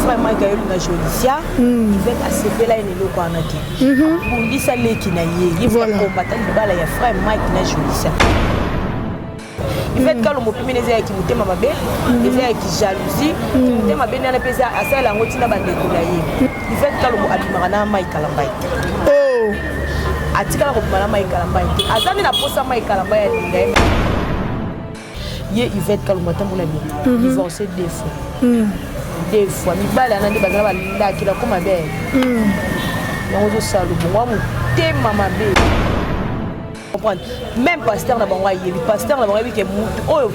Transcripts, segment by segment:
Frère Mike ayolinga Jolicia, Ivete asepela ye na eloko wana te. Abundisa leki na ye, ye kombata libala ya frère Mike na Jolicia. Ivete Kalombo pembeni eza yaki motema mabe, eza yaki jalousie, motema mabe nana mpe eza asalela yango ntina bandeko na ye. Ivete Kalombo abimaka na Mike Kalambayi te. Oh. Atikala kobima na Mike Kalambayi te. Aza nde na posa Mike Kalambayi alinga ye. Ye Ivete Kalombo atambola bien. Divorcé deux fois. Deux fois. Mibali wana nde bazala balakela ko mabe. Yango ozosala lobongo wa motema mabe. Comprendre? Même pasteur na bango ayebi, pasteur na bango ayebi ke mutu oyo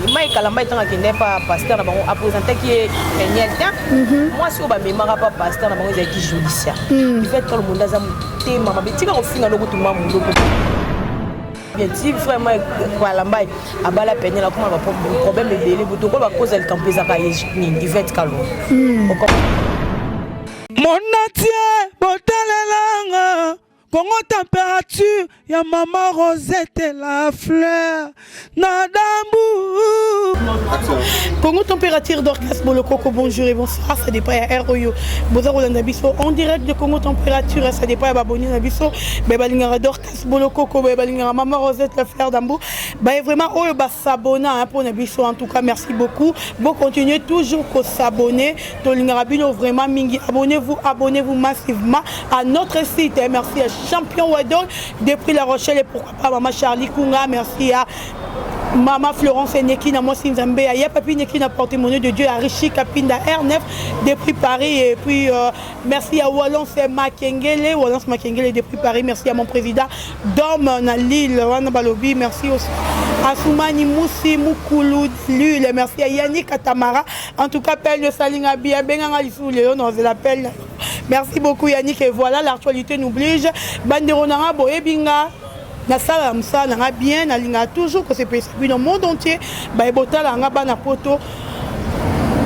Mike Kalamba etanga akende pa pasteur na bango apresentaki ye Peniel te. Mwasi oyo bamemaka pa pasteur na bango ezalaki Jolicia. Ivete Kalombo nde aza motema mabe. Tika kofinga lokutu ma moloko. Bien ti frère Mike Kalamba abala Peniel akoma ba problème ebele boto bakoza likambo ezaka ye nini Ivete Kalombo. Monatie botalelanga Congo température ya mama Rosette la fleur na dambu. Congo température, Dorcas Bolokoko, bonjour et bonsoir. Ça dépend ya ROyo. Boza kolanda biso en direct de Congo température, ça dépend ya baboni na biso. Be balingaka Dorcas Bolokoko, be balingaka mama Rosette la fleur d'Ambu. Ba vraiment oyo ba s'abonner hein, pour na biso en tout cas merci beaucoup. Bo continuer toujours ko s'abonner. Tolingaka bino vraiment mingi. Abonnez-vous, abonnez-vous massivement à notre site. Merci à Champion Wadol depuis La Rochelle et pourquoi pas maman Charlie Kunga. Merci à Maman Florence Neki na mwasi Nzambe ya Papi Neki na porte-monnaie de Dieu à Richi Kapinda R9 depuis Paris et puis merci à Wallance Makengele, Wallance Makengele depuis Paris. Merci à mon président Dom na Lille wana balobi. Merci aussi à Soumani Moussi Mukulu Lille. Merci à Yannick Atamara. En tout cas, Pelle Salinga bien benganga lisu lelo non c'est l'appel. Merci beaucoup Yannick et voilà, l'actualité nous oblige. Bandero nanga boyebinga nasala mosala nanga bien, nalingaka toujours kosepelisa bino monde entier bayebotala yanga bana poto.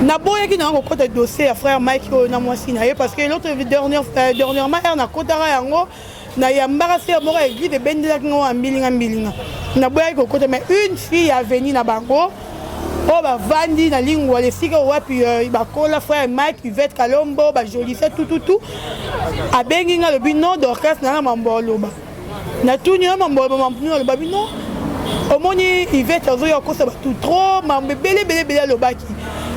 Naboyaki nanga kokɔta dossier ya frère Mike oyo na mwasi na ye parce que l'autre dernièrement heure nakɔtaka yango nayambaka sœur moko ya église ebendelaki ngo ya mbilinga mbilinga, naboyaki kokɔta. Mais une fille aveni na bango oyo bavandi na Lingwala, esika oyo wapi bakola frère Mike, Ivete Kalombo, bajolisa tututu, abengi nga, alobi: "Non, Dorcas, nanga mambo aloba." Natuni yo mambo aloba, mambo aloba bino omoni Ivete azoya kokosa bato trop, mambo ebele ebele ebele alobaki,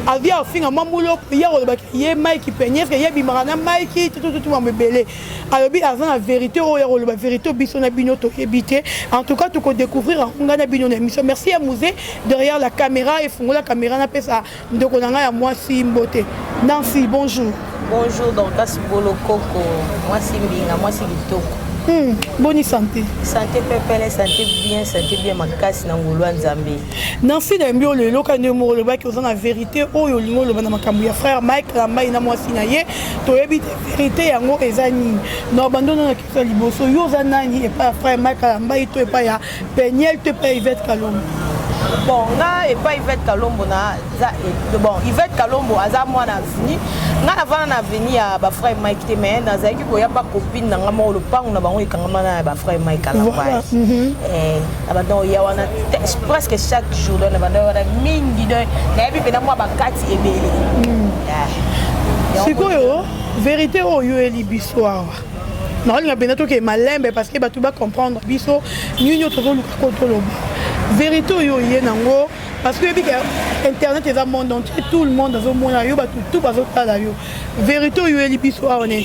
azwi afinga mwa muloko ye olobaki ye Mike Peniel ye abimaka na Mike tutututu, mambo ebele alobi. Aza na vérité oyo ya koloba, vérité biso na bino toyebi te. En tout cas, tokodécouvrir yango ngai na bino na émission. Merci ya Musée derrière la caméra. Efungola caméra, napesa ndeko na ngai ya mwasi mbote. Nancy, bonjour. Bonjour Dorcas Bolokoko, mwasi mbinga, mwasi kitoko. Boni santé? Santé pepele, santé bien, santé bien makasi na ngolu ya Nzambe. Nancy, nayembi oyo lelo ka nde moko olobaki oza na vérité oyo olingi oloba na makambo ya frère Mike Lambai na mwasi na ye. Toyebi te vérité yango eza nini. Na bando na question ya liboso, yo oza nani epai ya frère Mike Lambai to epai ya Peniel to epai ya Ivete Kalombo? Bon, nga epai Ivete Kalombo na za bon, Ivete Kalombo aza mwana avenue, nga navanda na avenue ya bafrère Mike te, mais nazalaki koya pa copine na nga moko, lopango na bango ekangama na ya bafrère Mike Kalambai. Na banda oya wana presque chaque jour, donc na banda wana mingi, donc nayebi mpena mwa bakati ebele. Sikoyo vérité oyo oyeli biso awa, naolinga mpenza tokee malembe parce que bato bacomprendre biso nini oyo tozoluka ko toloba. Vérité oyo oye nango, parce que oyebi ke internet eza monde entier, tout le monde azomona yo, bato tout bazotala yo. Vérité oyo oyeli biso awa na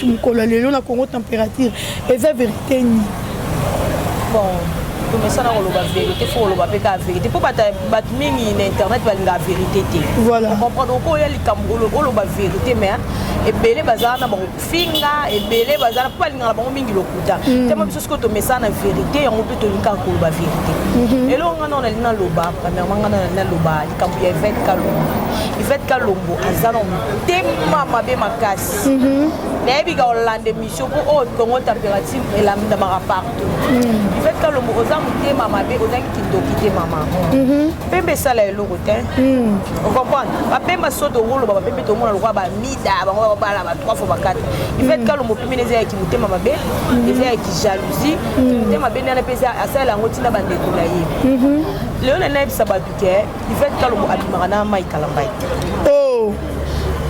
mokolo ya lelo na Congo température eza vérité nini? Bon, tomesana koloba vérité, faut koloba mpe kaka vérité mpo bato mingi na internet balingaka vérité te. Comprendre, okoya likambo oloba vérité, mais ebele bazala na bakofinga, ebele bazala mpo balingaka na bango mingi lokuta. Tema biso sikoyo tomesana na vérité, yango mpe tolingi kaka koloba vérité. Eloko nga na nalingi naloba, premièrement nga na nalingi naloba likambo ya Ivete Kalombo. Ivete Kalombo aza na motema mabe makasi. Nayebi ka olanda émission mpo oyo Congo température elandamaka partout. Ivete Kalombo, oza motema mabe, ozangi kindoki te. Mama pembe esala eloko te, ocomprendre? Bapemba so tokoloba bapembe, tomona lokola bamida bango babala ba 3 fois ba 4. Ivete Kalombo pembeni eza yaki motema mabe, eza yaki jalousie, motema mabe ndana mpe asalela yango ntina bandeko na ye. Lelo na nayebisa bato ke Ivete Kalombo abimaka na Mike Kalambai te. Oh.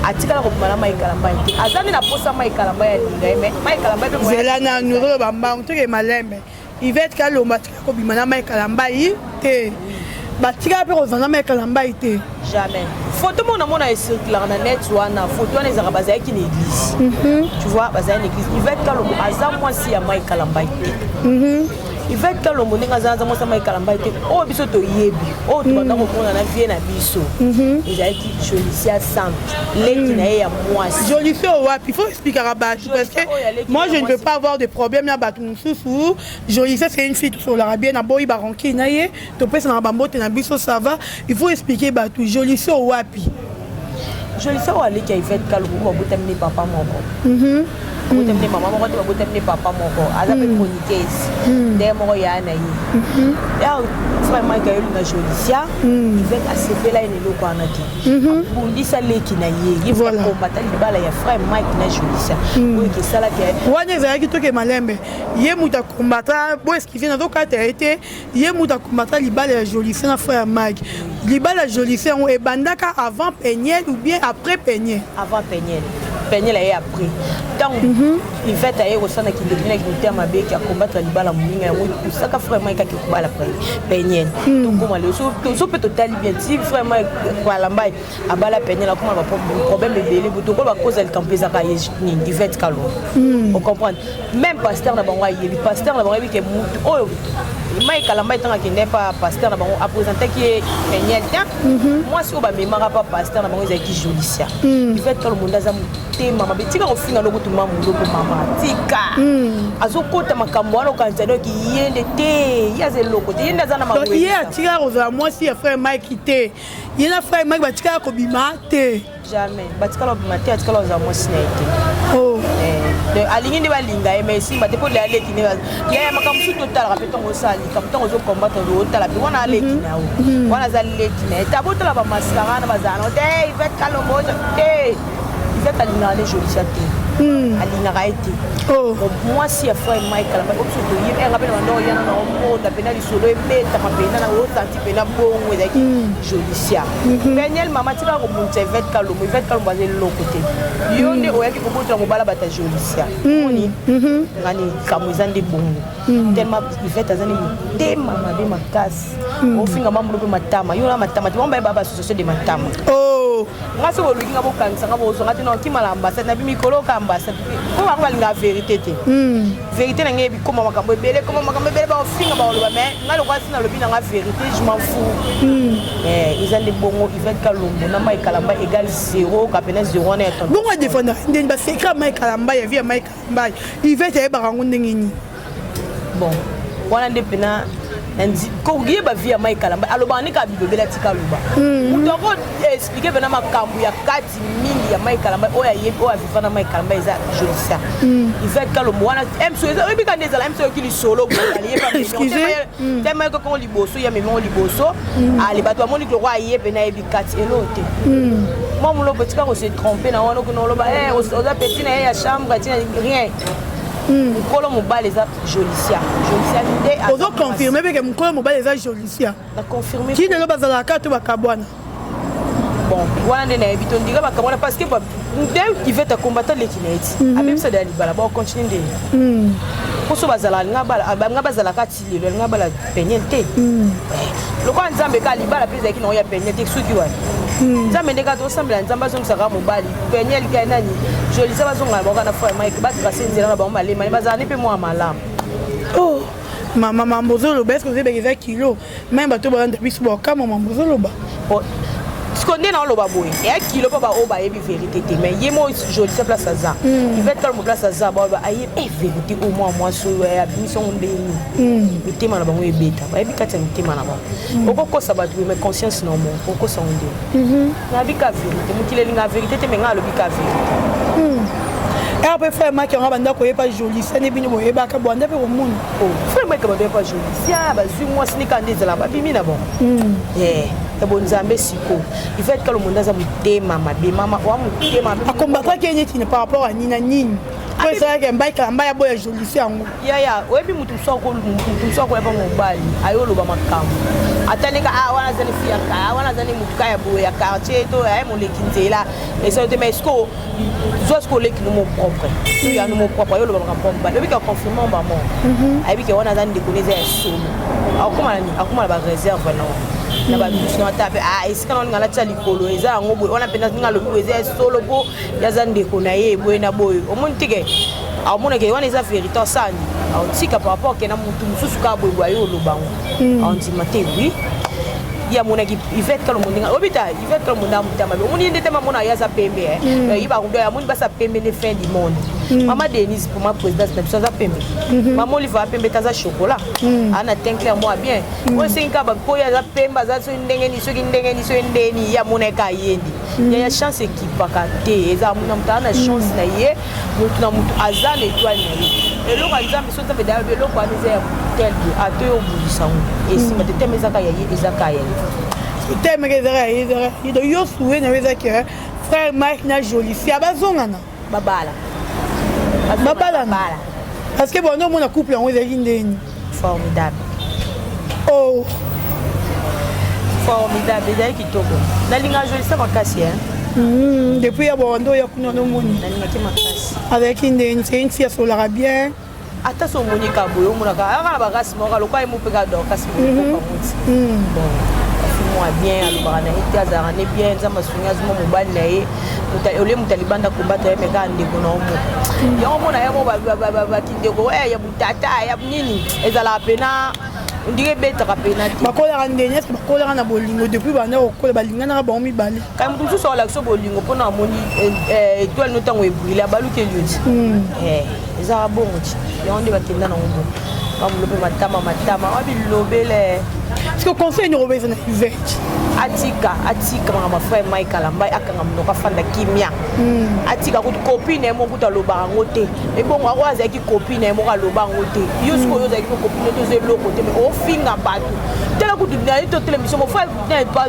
Atikala kobima na Mike Kalambay te. Aza nde na posa Mike Kalambay alinga ye, mais Mike Kalambay mpe zela nanu, ozoloba mbangu, toke malembe. Yvette Kalombo atikala kobima na Mike Kalambay te, batikala mpe kozala na Mike Kalambay te. Jamais. Photo moko namona ecirculaka na net wana, photo wana ezalaka bazalaki na église, tu vois, bazalaki na église. Yvette Kalombo aza mwasi ya Mike Kalambay te. Yvette Kalombo ndenge aza mwasi ya Mike Kalambay te. Oyo biso toyebi, oyo tobanda komona na vie na biso, ezalaki Jolicia Samp, leki na ye ya mwasi. Jolicia wapi? Il faut expliquer bato, parce que moi je ne veux pas avoir de problème na bato mosusu. Jolicia, c'est une fille, tosolaka bien, naboyi baranki na ye, topesanaka bambote na biso, ça va. Il faut expliquer bato, Jolicia wapi? Jolicia oyo aleki ya Yvette Kalombo, babotami ne papa moko, babotami ne mama moko te, babotami ne papa moko. Aza mpe chroniqueuse ndenge moko ya na ye ya frère Mike. Ayolinga Jolicia, Yvette asepela ye na eloko wana te, abundisa leki na ye. Ye kombata libala ya frère Mike na Jolicia oyo ekesalaki. Wana ezalaki, toke malembe, ye moto akombata bo, excuse, nazokata ye te, ye moto akombata libala ya Jolicia na frère Mike. Libala ya Jolicia yango ebandaka avant Peniel ou bien après Peniel? Avant Peniel. Peniel aye après. Ntango Yvette aye kosala kindeki motema mabe eki akombattre libala moninga, yango epusaka frère Mike ake kobala Peniel. Tokoma lelo so mpe totali bien ti frère Mike Kalambay abala Peniel, akoma na baproblème ebele. Tokolo bakoza likambo ezaka ye nini? Yvette Kalombo, ocomprendre? Même pasteur na bango ayebi, pasteur na bango ayebi ke mutu oyo Mike Kalambay, ntango akende pa pasteur na bango, apresentaki ye Peniel te. Mwasi oyo bamemaka pa pasteur na bango ezalaki Jolicia. Yvette Kalombo nde aza motema mabe. Tika kofinga lokutu ma moloko, mama, tika. Azokota makambo wana, okanisa doki ye nde te, ye aza eloko te, ye nde aza na Donc ye atikala kozala mwasi ya frère Mike te? Ye na frère Mike batikala kobima te? Jamais, batikala kobima te, atikala kozala mwasi na ye te. Donc alingi nde balinga ye, mais esimba te mpo le aleki nde yaya. Makambo mosusu totalaka mpe ntango osala likambo, ntango ozocombattre, otala mpe wana aleki na yo, wana aza leki na ye te. Abotala bamascara wana bazala nango te. Yvette Kalombo te, Yvette alingaka nde Jolicia te, alingaka ye te. Mwasi ya frère Mike Kalambay oyo biso toyebi, enga mpe na bando oyana na omona mpena lisolo ebetama mpena na osanti mpena bongo, ezalaki Jolicia. Peniel, mama, tikaka kobundisa Yvette Kalombo. Yvette Kalombo aza eloko te. Yo nde oyaki kobotela mobala bata Jolicia, omoni ngani likambo eza nde bongo. Tellement Yvette aza nde motema mabe makasi. Ofinga mambulo mpe matama, yo na matama te, bango bayeba ba association de matama. Nga soki oluki nga, bokangisa nga, bozwanga te na okima na ambassade na bimikolo oka ambassade, mpo bango balingaka vérité te. Vérité na ngai ebikoma makambo ebele, koma makambo ebele, baofinga, baoloba, mais ngai lokola si nalobi nanga vérité, je m'en fous. Eza nde bongo. Yvette Kalombo na Mike Kalambay égale zéro, kapena zéro wana ya Bongo adefendaka ndeni basecret ya Mike Kalambay, ya vie ya Mike Kalambay? Yvette ayebaka yango ndenge nini? Bon, wana nde mpena koyeba vie ya Mike Kalambay, alobaka nde kaka bilobela, tika aloba. Moto ako expliquer mpena makambo ya kati mingi ya Mike Kalambay, oyo ayebi, oyo aviva na Mike Kalambay, eza Jolicia. Yvette Kalombo wana mso oyebi ka nde ezala mso oyoki lisolo tema yokokongo liboso ya memongo liboso. Ale bato bamoni kloko aye mpena ayebi kati elo te. Mwa moloko, tika kose tromper na wana, okende oloba oza petit na ye ya chambre, tina rien. Mokolo mobali eza Jolicia. Jolicia nde. Ozoconfirme mpe ke mokolo mobali eza Jolicia? Na confirme. Ti lelo bazalaka to bakabwana? Bon, wana nde nayebi to ndika bakabwana, parce que nde Yvette akombata leki na ye ti abebisa deya libala, bakocontinue ndeni mposo bazalaka nga bazalaka ti lelo. Alinga bala Peniel te, lokola Nzambe kaka libala mpe ezalaki nango ya Peniel te. Soki wana Nzambe nde kaka tosambela, Nzambe azongisaka mobali Peniel kai nani Jolisa, bazongana bango kaka na frère Mike, batrace nzela na bango malema, bazala ne mpe mwa malamu. Oh mama, mambo ozoloba, est-ce ozebeka eza kilo? Même bato balanda biso bakama mambo ozoloba. Siko nde naoloba boye, eya kilo mpo baoyo bayebi vérité te. Mais ye mo Jolisa, place aza, Yvette Kalombo, place aza, baoyo ayebi vérité oyo mwa mwasi oyo abimisi yango ndeni, mitema na bango ebeta, bayebi kati ya mitema na bango. Okokosa bato, mais conscience na mo okokosa yango ndeni. Nayebi ka vérité, mokili elingaka vérité te, mais ngai alobi ka vérité. Ere mpe frère Mike yango banda koyeba Jolisia nde bino boyebaka bwanda mpe komona? Frère Mike bando yeba Jolisia, bazwi mwasi nika nde ezala babimi na bango ya bonzambe. Siko Yvette Kalombo nde aza motema mabe, mama wa motema. Akombataki ye neti par rapport a nini na nini po esalaki Mike Kalambay aboya Jolisia yango? Yaya, oyebi, mutu mosusu akoyeba mobali aye oloba makambo. Ataleka ah wana azali fiaka, ah wana azali motuka ya boye ya quartier to ya moleki nzela esalo te. Mais siko zwa siko oleki no mo propre to ya no mo propre, ayo olobaka propre, oyebi ka confirmement bamo, ayebi ke wana aza ndeko ne, eza ya solo. Akokoma na nini? Akokoma na baréserve nango na badusu na ata mpe ah esika na olinga natia likolo eza yango boye wana mpenza ndenge alobi boye eza ya solo, mpo yaza ndeko na ye boye na boye. Omoni tike aomonake wana eza vérité, asani aotika par rapport ke na motu mosusu kaka boye boye aye oloba yango, aondima te. Oui, ye amonaki Ivete Kalombo ndenge oyebi ta Ivete Kalombo nda motama be omoni ye nde te mamona ye aza pembe, ye bakudo amoni basa pembe nde fin du monde. Mama Denise poma présidence na biso aza pembe, mama Olive aza pembe te, aza chocolat, aza na teint clair mwa bien. Oyo esengi kaka po ye aza pembe, aza soki ndenge nini, soki ndenge nini, soki ndeni ye amonaki kaka ye nde yaya. Chance ekipaka te, eza na moto aza na chance na ye, motu na motu aza na étoile na ye. Eloko ya Nzambe, so Nzambe dayo, eloko wana eza ya tel boye, ata oyo obulisa ngo esimba te, teme ezaka ya ye, ezaka ya ye. Temeke ezaka ya ye, ezaka ye. Donc yo souhait na yo eza ke frère Mike na Jolicia bazongana? Babala. Babalana, parce que bando omona couple yango ezalaki ndeni? Formidable. Oh. Formidable, ezali kitoko. Nalinga Jolisia makasi. Depuis ya bawando oya kuna nomoni. Nalingaki makasi. Azalaki ndeni? C'est une fille asolaka bien? Ata so omoni ka boye, omonaka ayaka na bakasi moko lokola ye mo mpe kaka Dorcas mokoka moti. Bon, mwa bien alobaka na ye te, azalaka ne bien. Nzambe asungi, azuma mobali na ye olie moto alibanda kombata ye, me kaka ndeko na yo moko yango mona ye mo bakindeko ya butata ya nini ezalaka pena ndenge ebetaka pena te. Bakolaka ndeni? Eske bakolaka na bolingo depuis banda kokola, balinganaka bango mibale? Kaya moto mosusu akolakisa bolingo mpona amoni étoile no ntango ebrille, abaluki elioti, ezalaka bongo ti yango nde bakenda nango bongo, bamulo mpe matama matama wa bilobele. Parce que conseil nini okopesa na Ivete? Atika, atika makambo. Frère Mike Kalambai akanga monoko, afanda kimia, atika kutu copine ye moko kutu alobaka yango te. Ebongo ako azalaki copine ye moko aloba yango te. Yo sikoyo ozalaki mpe copine te, oza eloko te, mais ofinga bato. Tala kutu na ye totele miso mo frère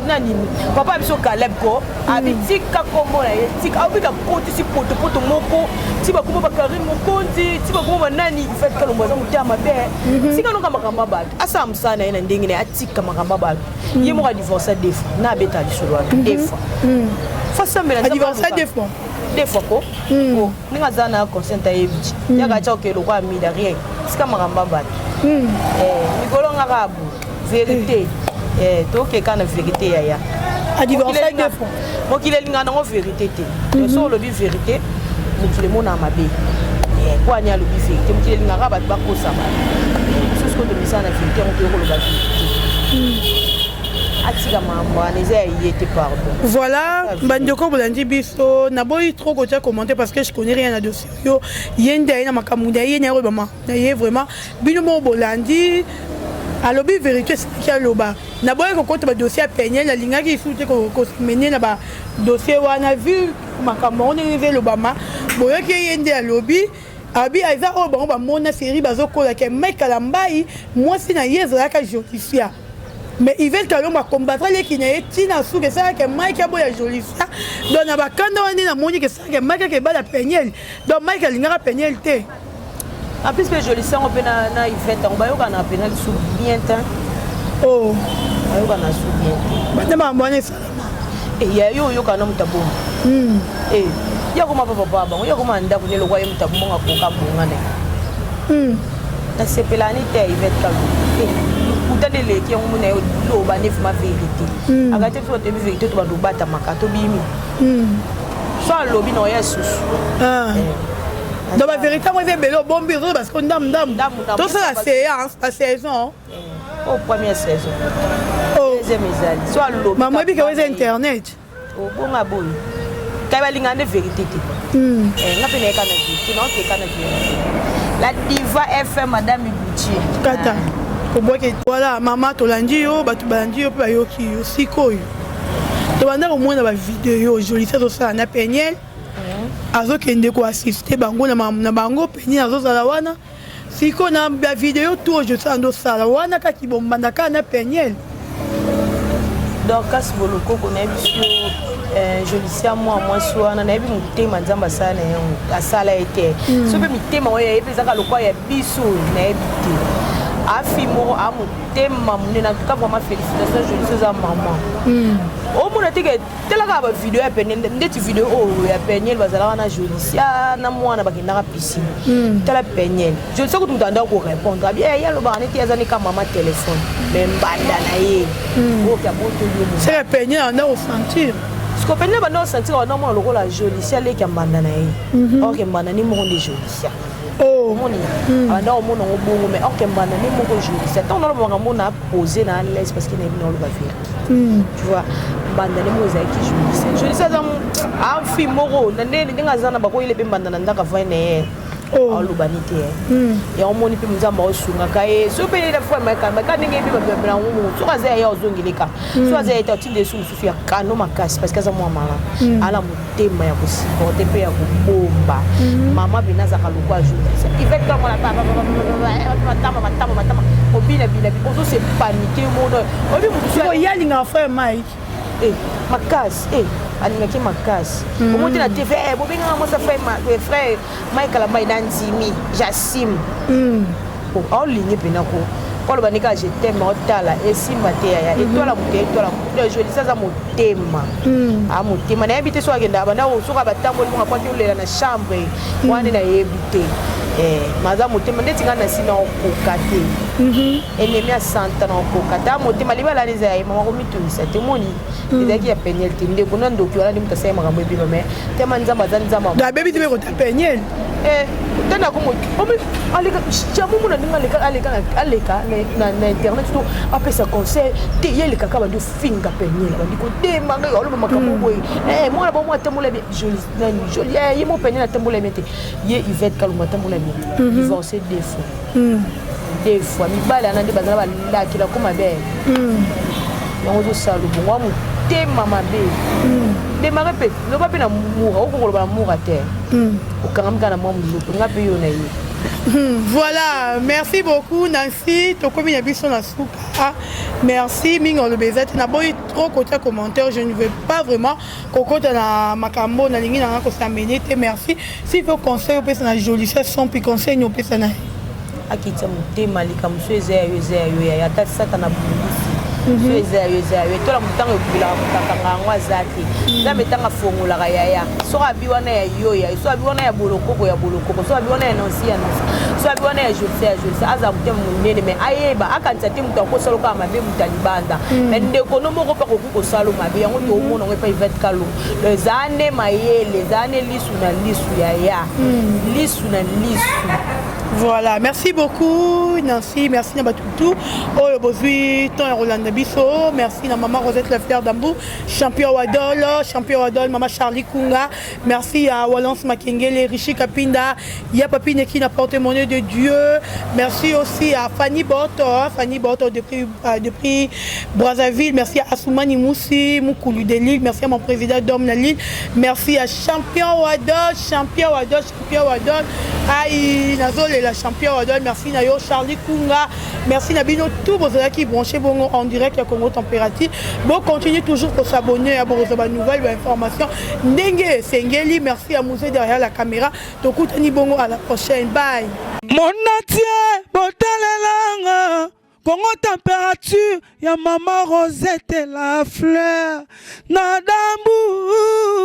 nani, papa biso Caleb ko abi tika kombo na ye, tika abika kotisi potopoto moko ti bakoma bakarine mokonzi, ti bakoma banani. Ivete Kalombo aza motema mabe. Tika noka makambo ya bato, asala mosala na ye na ndenge na ye, atika makambo ya bato. Ye moko adivorce deux fois na abeta lisolo wana deux fois, fasambela. Adivorce deux fois? Deux fois ko ndenge aza na conscient, ayebi ti yaka tia oke lokwa amida rien. Tika makambo ya bato. Mikolo ngaka abu vérité, tokeka na vérité yaya. Adivorce deux fois? Mokili elingaka nango vérité te. So olobi vérité, mokili emonaka mabe. Po ani alobi vérité? Mokili elingaka bato bakosa bato. Biso sikoyo tomisala na vérité yango, toyokoloba vérité. Atika makambo wana, eza ya ye te, pardon. Voilà, bandeko bolandi biso, naboyi trop kotia commenter parce que je connais rien na dossier oyo. Ye nde aye na makambo na ye na ye oyebama na ye. Vraiment, bino moko bolandi, alobi vérité esilaki aloba. Naboyi kokota badossier ya Peniel, nalingaki lisusu te kosemene na badossier wana vu makambo yango ndenge eza elobama. Boyoki ye nde alobi abi eza oyo bango bamona série bazokola ke Mike Kalambai mwasi na ye ezalaka Jolicia, mais Ivete Kalombo akombattre leki na ye ntina suki esalaka Mike aboya Jolicia. Donc na bakanda wana nde namoni ke esalaka Mike ake ebala Peniel. Donc Mike alingaka Peniel te. En plus mpe Jolicia yango mpe na Ivete yango bayokana mpena lisusu bien te. Oh. Bayokana su bien te. Banda makambo wana esalama. Ya yo oyokana na moto abongo, ya koma pa papa bango, ya koma na ndako ne lokwa ye moto abongo akoka bonga na ye. Nasepelani te Ivete Kalombo, kuta nde eleki yango mona ye loba ne vraiment vérité. Akati te biso bato yebi vérité, to bato obatamaka tobimi so alobi na oya susu. Donc bavérité yango eza ebele, obombi ozozo parce que ndamu ndamu tosala séance basaison. O première saison, deuxième ezali so alobi. Mama oyebi ke oyo eza internet. Obonga boye kai balingaka nde vérité te. Nga mpe nayeka na vérité, naokeka na vérité. La Diva FM, madame Gucci. Kata kobwaki. Voilà, mama, tolandi yo, bato balandi yo mpe bayoki yo. Sikoyo tobanda komona bavideo Jolisi azosala na Peniel, azokende koassiste bango na makambo na bango, Peniel azozala wana. Sikoyo na bavideo to oyo Jolisi andosala wana kaka bombanda kaka na Peniel. Dorcas Bolokoko, nayebi so Jolicia mwa mwasi wana, nayebi motema Nzambe asala na yango asala ye te. So mpe mitema oyo yayebi ezaka lokwa ya biso, nayebi te. Afi moko a motema monene. En tout cas, vraiment félicitation, Jolisi, oza mama. Omona te ke telaka bavideo ya Peniel, ndeti video oyo ya Peniel bazalaka na Jolisia na mwana, bakendaka piscine. Tala Peniel, Jolisia kutu moto andaka korépondre abi ye alobaka neti aza nika mama telefone, mais mbanda na ye oyo ke abotoli yo. C'est Peniel anda kosentir. Siko Peniel banda kosentir, banda omona lokola Jolisia aleki ya mbanda na ye, or ke mbanda ni moko nde Jolisia. Omoni, abanda komona yango bongo, mais or ke mbanda nde moko Jolisia. Ntango naloba makambo na posé na l'aise, parce que nayebi naoloba vérité, tu vois. Mbanda nde moko ezalaki Jolisia. Jolisia aza afi moko na ndenge aza na bakoyele mpe mbanda na ndako avai na ye. Alobani te, yango omoni mpe Nzambe aosungaka ye. Soki mpe na fois maka ndenge yebi babela yango moko, soki aza yaya ozongeleka, soki aza ye te, atindi esu mosusu ya kano makasi, parce que aza mwa malamu, ala motema ya kosupporter mpe ya kobomba. Mama bena azalaka lokwa Jolisia Ivete kamona matama matama matama kobina bina, ozose paniquer mona oyebi motu. Ye alingaka frère Mike. Makasi, alingaki makasi. Omoni te na TV bobengaka mwasa frère Mike Alambai na ndimi jasime aolingi mpena ko koloba ndenge je t'aime, otala esimba te yaya, etwala moto, etwala moto. Jolisi aza motema, a motema. Nayebi te soki akendaka banda, soki batamboli bongo akwaki olela na chambre wana, nayebi te. Maza motema ndeti ngai na nsima okoka te, ennemi asanta na okoka te. A motema libala eza ya ye, mama komitungisa te. Omoni, ezalaki ya Peniel te, ndeko na ndoki wana nde moto asali makambo ebeba, mais tema Nzambe aza Nzambe. Abebi te mpe kota Peniel. Tena komo aleka jambo mona ndenge aleka aleka na internet to apesa conseil te. Ye elekaka, bandi ofinga Peniel, bandi kodemba ngai, aloba makambo boye, mwana bomo atambola bien. Joli nani joli ye mo Peniel atambola bien te. Ye Ivete Kalumba atambola bien, divorcé deux fois, deux fois. Mibali ana nde bazala balakela ko mabe, yango ozosala lobongo wa motema mabe. Démarre mpe loba mpe na mura, okokoloba na mura te, okangami kaka na mwa molupe nga mpe yo na ye. Voilà, merci beaucoup Nancy. Tokomi na biso na suka. Merci mingi. Oloba eza te, naboyi trop kotia commentaire, je ne veux pas vraiment kokota na makambo nalingi nanga kosamene te. Merci. S'il faut conseil opesa na Jolisia Sompi, conseil ni opesa na ye? Akitisa motema. Likambo so eza ya yo, eza ya yo yaya. Ata Satana bundisi so, eza ya yo, eza ya yo. Etola moto ntango ekubelaka, moto akanga yango aza te. Nzambe ntango afongolaka yaya, soki abi wana ya yo ya so, abi wana ya bolokoko ya bolokoko, so abi wana ya Nansi ya Nansi, so abi wana ya Jolisia ya Jolisia. Azala motema monene, mais ayeba akanisa te moto akosala kaka mabe moto ya libanda, mais ndeko no moko mpe akoki kosala mabe. Yango toomona yango epai Ivete Kalo. Eza nde mayele, eza nde lisu na lisu yaya, lisu na lisu. Voilà, merci beaucoup Nancy, merci na bato tout oyo bozwi temps ya kolanda biso. Merci na maman Rosette La Fleur d'Ambour, champion Wadol, champion Wadol, maman Charlie Kunga. Merci à Walance Makengele, Richi Kapinda, Ya Papi Neki na porte-monnaie de Dieu. Merci aussi à Fanny Boto, Fanny Boto depuis Brazzaville. Merci à Assoumani Moussi, Moukoulou de Lille. Merci à mon président Dom Lille. Merci à champion Wadol, champion Wadol, champion Wadol. Aïe, Nazolela, champion Wadol. Merci Nayo, Charlie Kunga. Merci Nabino, tout qui branché bon en direct à Congo Température. Bon, continue toujours pour s'abonner à Borozoba Nouvelle information. Ndenge Sengeli, merci à Moussé derrière la caméra. Tokutani bongo à la prochaine. Bye. Mon entier, botalelanga Congo Température ya mama Rosette La Fleur na dambu.